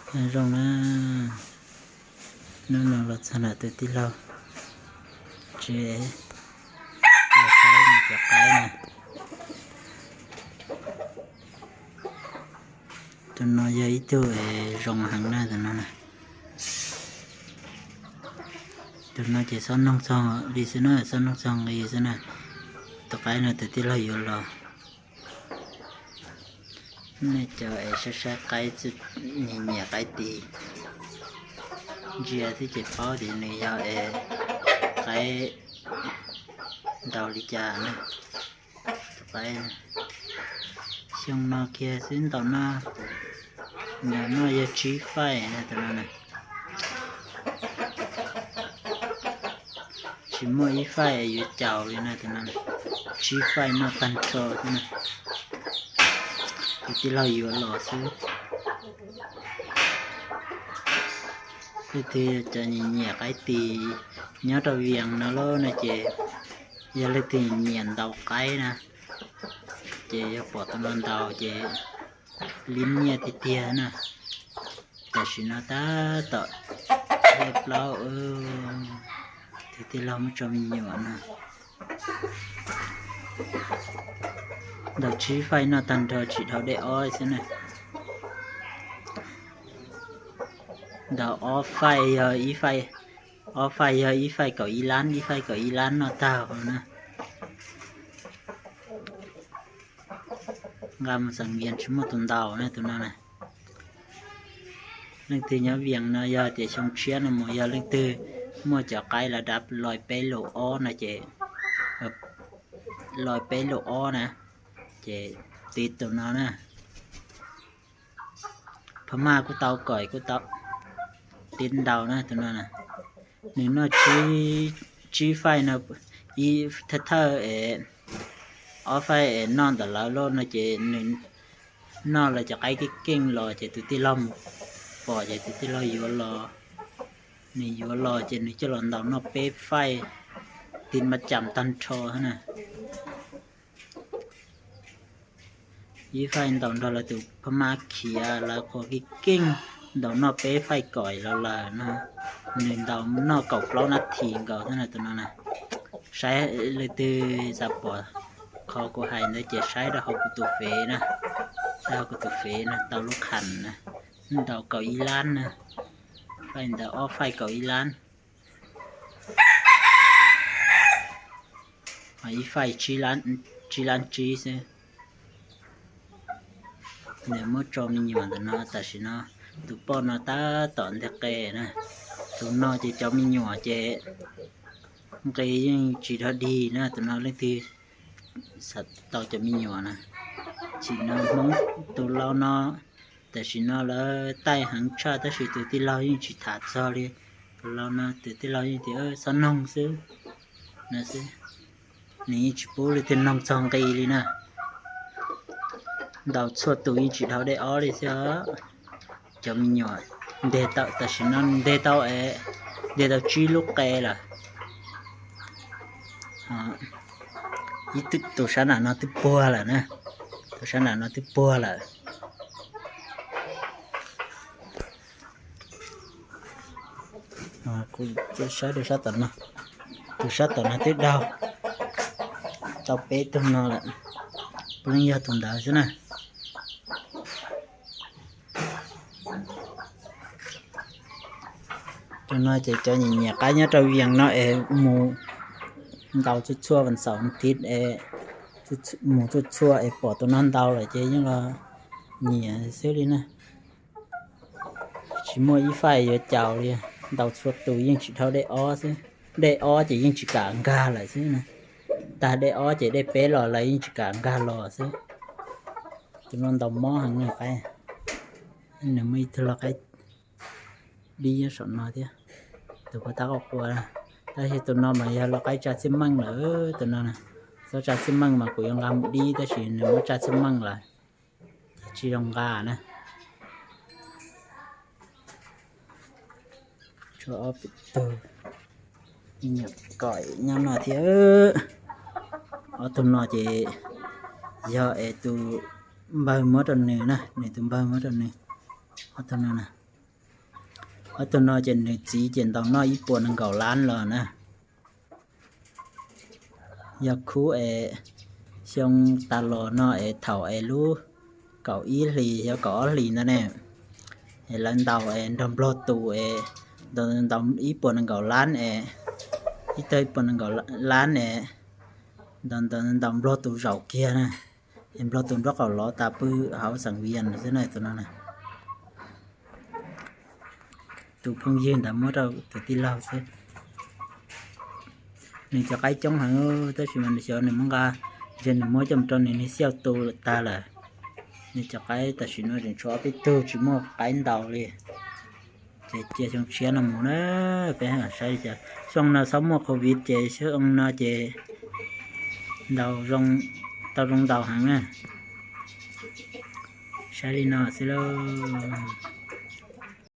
Nyob zoo na, hnub no los txog nram tus tij laug tsev los saib nws cov qaib na. Tus no yog ib tug zoo heev na, tus no na. Tus no ces xob noog txog li xwb na, xob noog txog nqi xwb na. Tus qaib no tus tij laug yuav los. Nej cov es saib saib qaib, nyiam nyiam qaib tis ntsia xwb ces paub tias nws yog es qaib ntau li cas na. Tus qaib xyoo no kiag xwb ntaus noj, ntaus noj yog tsib faij na tus no na. Tsis muaj ib faij yuav caum li na tus no, tsib faij noj tag nrho xwb na. Tus tij laug yuav los xwb. Leej twg cov nyiam nyiam qaib tis nyob rau Vias no lauj no ces, yog leej twg nyiam ntaus qaib na ces yog pom tus no ntaus ces li nyiaj tiag tiag na. Tam sim no tab tom thib plaub, tus tij laug muab tso me nyuam no. Ntaus tsib faij noj tag nrho tsis dhau dej ob xwb na. Ntaus ob faij yog ib faij, ob faij yog ib faij kaum ib lab, ib faij kaum ib lab noj tag na. Nqa mus xam nkias tsis muaj tus ntaus na tus no na. Leej twg nyob Vias no yog tias xyoo tshiab no mus yog leej twg muaj cov qaib lab dab loj peb lus ob no ces, loj peb lus ob na, ces tiv tus no na. Phab maj kuj tau, koim kuj tau, tiv ntaus na tus no na. Nws noj tsib faij no, ib thawj thawj es ob faij es noj ntawm lawv lauj no ces nws noj lawv cov qaib keej keej los ces tus tij laug mus pom ces tus tij laug yuav los, nws yuav los ces nws coj los ntaus noj peb faij, tiv mas cam tag nrho na. Ib faij ntaus nrog lawv tus phab maj khiav lawv qhuas keej keej, ntaus noj peb faij koim los lawm no. Nws ntaus noj kaum plaub nab this nkaus xwb na tus no na. Saib leej twg xav pom qhov kuv hais ntawd ces saib rau hauv kuv tus fev na, saib hauv kuv tus fev na, tau lub khas na, ntaus kaum ib lab na, faij ntawd ob faij kaum ib lab. Ho ib faij tsib lab tsib xwb. Nws muab tso me nyuam ntawm no tam sim no, tus poj no tab tom nteg qe na. Tus no ces cov me nyuam ces nqi yeej tsis dhau dig na, tus no leej twg xav tau cov me nyuam na. Tam sim no Hmoob tus lau no, tam sim no lawv taij heev tshaj tab sis tus tij laug yeej tsis tham txog li. Tus lau no tus tij laug yeej tias xob noog xwb no xwb. Nws yeej tsis pub leej twg noog txog nqi li na. Ntaus txhua tus yeej tsis dhau dej ob li xwb os. Cov me nyuam nteg tau, tam sim no nteg tau, nteg tau tsib lub qe lawm. Ib tus sab nram no twb puag lawm na, tus sab nram no twb puag lawm. Kuv saib rau sab tom no, tus sab tom no twb daug tau peb tug no lawm, puav leej yog tus ntawd xwb na. Tus no ces cov nyiam nyiam qaib nyob rau Vias no es mus ntaus txhua txhua vas xaum tiv es mus txhua txhua es pom tus no ntaus lawm ces yeej los nyiam xwb li na. Tsis muaj ib faij yuav caum li, ntaus txhua tus yeej tsis dhau dej ob xwb. Dej ob ces yeej tsis kam nkag lawm xwb. Tag dej ob ces dej peb los lawv yeej tsis kam nkag los xwb. Tus no ntaus mob heev na qaib. Nws muaj ib tug lau qaib dib nyob saum no thiab, tus puag ta qau qua. Tab sis tus no mas yog lau qaib tsa txhiaj meej lawm, tus no na. Txhob tsa txhiaj meej mas kuv yuav nqa mus dib tab sis nws muab tsa txhiaj meej lawm, tsis zoo nqa na. Tshuav ob peb tug me nyuam koim nyob no thiab. Ob tug no ces yog es tus npawg muab rau nws na, nws tus npawg muab rau nws. Ob tug no na. Ob tug no ces nws txiv ces ntaus noj ib puas nees nkaum lab los na. Yog khub es xyoo tas los no es thaum es lub kaum ib hlis yog kaum ob hlis ntawd ne, es lawv ntaus es nrog Nplog tus es ntaus ib puas nees nkaum lab es, ib tag ib puas nees nkaum lab es, ntaus Nplog tus zaum kiag na, es Nplog tus nraub qaum lov tas pw hauv xeem Vias xwb na tus no na. Tus phooj ywg ntawd muab rau tus tij laug xwb. Nws cov qaib coob heev tab sis mas nws xyov nws muab nqa, ntshe nws muab coj mus rau nws niag xiaj tu tag lawm. Nws cov qaib tam sim no tseem tshuav ob peb tug tsis muaj qaib ntaus li. Ces cia xyoo tshiab no mus na, peb saib li cas. Xyoo no txhob muaj covid ces xyoo no ces ntaus, tau zoo ntaus heev na. Saib li no xwb lauj.